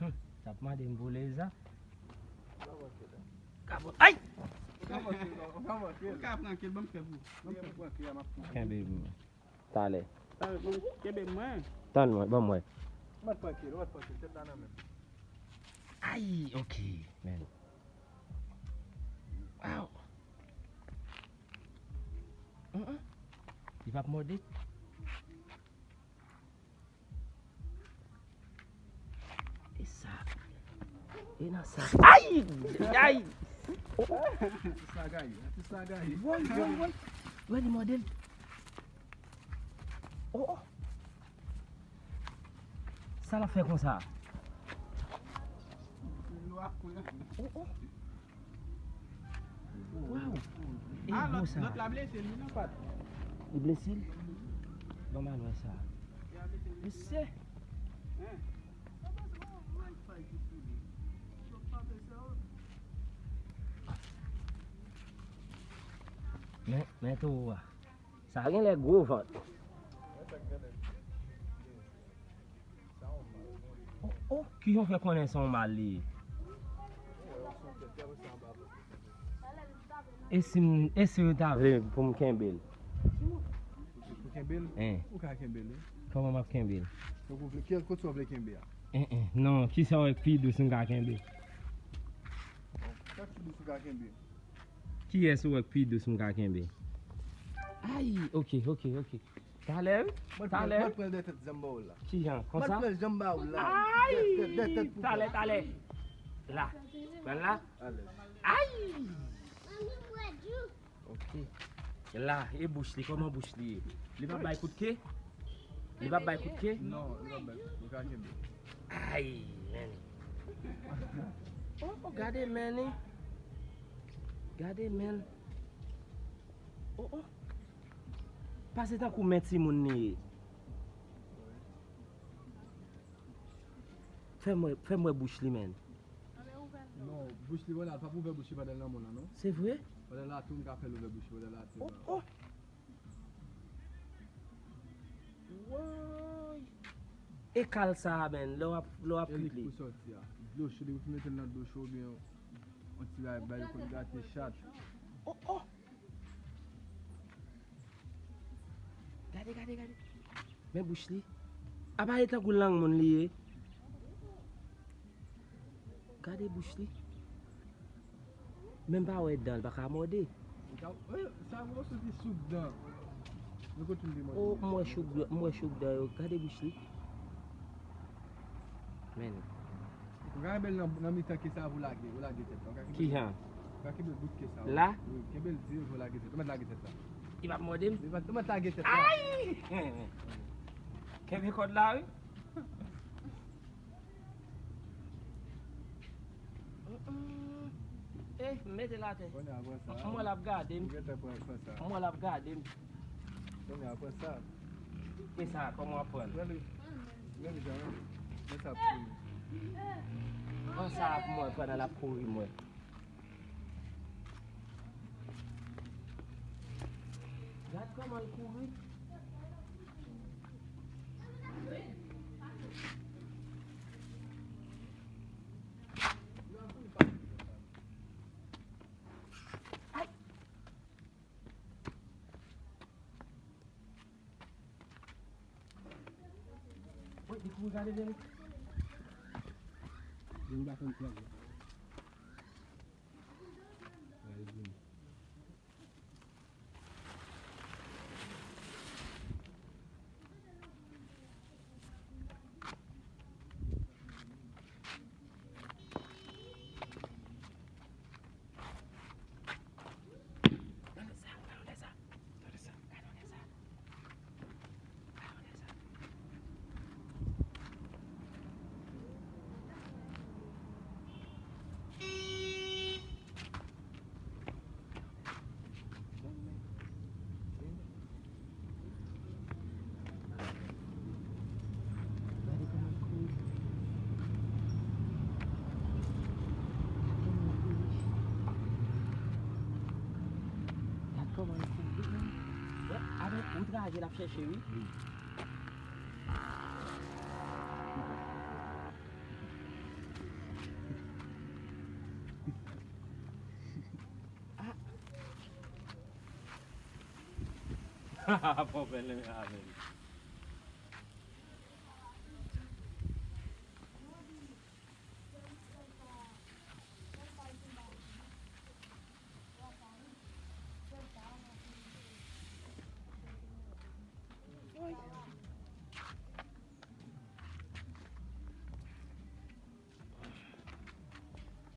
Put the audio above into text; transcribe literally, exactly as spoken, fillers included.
Hmm, t ap mande m pou Leza. Kapot. Ay! Ou ka pran kè l, ban m fè pou ou. Ban m fè pou ou. Kenbe pou mwen. Talè. Talè, ban m kenbe mwen. Tann mwen, ban mwen. Mwen trankil, mwen trankil, tèt la nan men m. Ay, ok, men. Aw. Hum, hum. Li p ap mòde. E sa. E nan sa. Ay! Ay! Atis la gaye, atis la gaye. Woy, woy, woy. Woy, li mòde l. Oh, oh. Sa l ap fè konsa? Oh, oh. Waw. E gwo sa. Lòt la blese l, wi, nan pat. Li blese l? Ban m al wè sa. Mesye. Men, men towo a. Sa genlè gwo vant. Oh, oh, kijan w fè konnen se yon mal li ye? E si m, e si w ta vle pou m kenbe l? Pou kenbe l? Hein. Ou ka kenbe l, wi. Kòman m ap kenbe l? Donk ou vle, ki, kote w vle kenbe a? Hein, hein. Non, kisa w wè k pi dous m ka kenbe? Sa k pi dous ou ka kenbe? Kiyès ou wè k pi dous m ka kenbe? Ay, ok, ok, ok. Talè, wi. Talè. Mwen pran dèyè tèt jan m ba w la. Kijan? Konsa? Mwen pran jan m ba w la. Ay! Dèyè tèt, dèyè tèt pou talè, talè. La. Pran la. Alèz. Ay! Ok. La, e bouch li, kòman bouch li ye? Li p ap bay kout ke? Li p ap bay kout ke? Non, li p ap bay kout ke. Ou ka kenbe. Ay, men. Oh, oh, gade men li. Gade men l. Oh, oh. Pase tankou men timoun li ye. Fè m wè, fè m wè bouch li, men. Non, bouch li, wè la, l p ap ouvè bouch li pandan l nan mòn nan, non. Se vre? Pandan l atè, ou ka fè l ouvè bouch li pandan l atè. Oh, oh. Woy! E kal sa a, men, lè w ap, lè w ap kwit li. E li k pou sòti a. Dlo cho, depi w fin mete l nan dlo cho oubyen yon ti bagay, bagay yo konn grate chat. Oh, oh! Gade, gade, gade. Men bouch li. Apa e tankou lang moun li ye. Gade bouch li. Menm pa wè dan, l pa ka mòde. Sa vre soti souk dan. Men kote m te mòde. Oh, m wè chouk dan, m wè chouk dan yo. Gade bouch li. Men. Ou ka kenbe l nan, nan mitan ke sa pou lage, ou lage tèt la. Ou ka kenbe l. Kijan? Ou ka kenbe bout ke sa. La? Wi, kenbe l di, ou lage tèt. Ou mèt lage tèt la. Li p ap mòde m? Li p ap, ou mèt lage tèt la. Ay! Kenbe kòd la, wi. Mm, mm. Eh, m mete l atè. Kounye a, pran sa. M wè l ap gade m. Ou gentan pran, pran sa. M wè l ap gade m. Kounye a, pran sa. E sa, kòman w ap pran l? Pran li. Pran li jan, men sa ap kouri. Pran sa pou mwen, pandan l ap kouri, mwen. Gad kòman l kouri. Ay! Woy, li kouri gade dèyè l. Li pa konn kwè. Gad kòman l kouri, men. Wè, avèk outraje l ap chèche, wi. Wi. Pòpè nan men avè l.